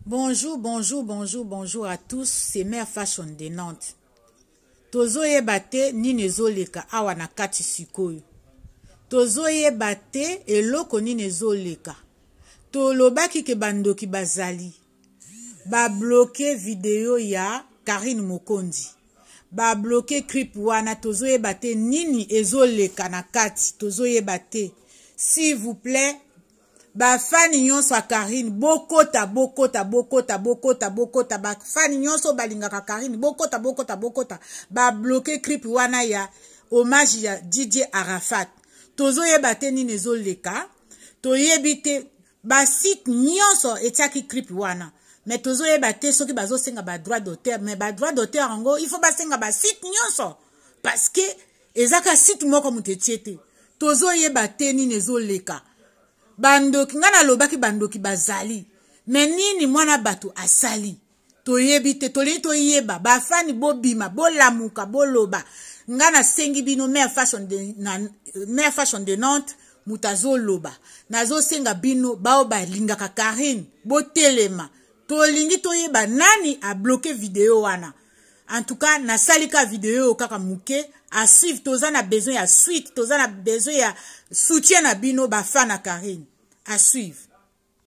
Bonjour, bonjour, bonjour, bonjour à tous. C'est Mère Fashion de Nantes. Tozoyeba te nini ezoleka awa na kati sikoyo. Tozoyeba te eloko nini ezoleka. Tolobaki ke bandoki bazali. Ba bloquer video ya Carine Mokonzi. Ba bloquer clip wana tozoyeba te nini ezoleka na kati. Tozoyeba te. S'il vous plaît, ba fani nyonso ya Carine bokota bokota bokota bokota bokota ba fani nyonso balingaka Carine bokota bokota bokota ba bloquer clip wana ya hommage ya DJ Arafat. Tozoyeba te nini ezoleka, toyebi te ba site nyonso etiaki clip wana mais tozoyeba te soki bazosenga ba droit d'auteur, mais ba droit d'auteur yango il faut basenga ba site nyonso parce que ezaka site moko moto etie te. Tozoyeba te nini ezoleka. Bandoki, ngai nalobaki bandoki bazali, mais nini mwana bato asali toyebi te. Tolingi toyeba. Bafani bobima, bolamuka, boloba. Ngai nasengi bino, Mère Fashion de, na, Mère Fashion de Nantes moto azoloba, nazosenga bino bao balingaka Carine botelema, tolingi toyeba nani abloquer video wana. En tout cas nasali ka video oyo kaka moke à suivre. Toza na besoin ya suite, toza na besoin ya soutien na bino bafan na Carine. À suivre.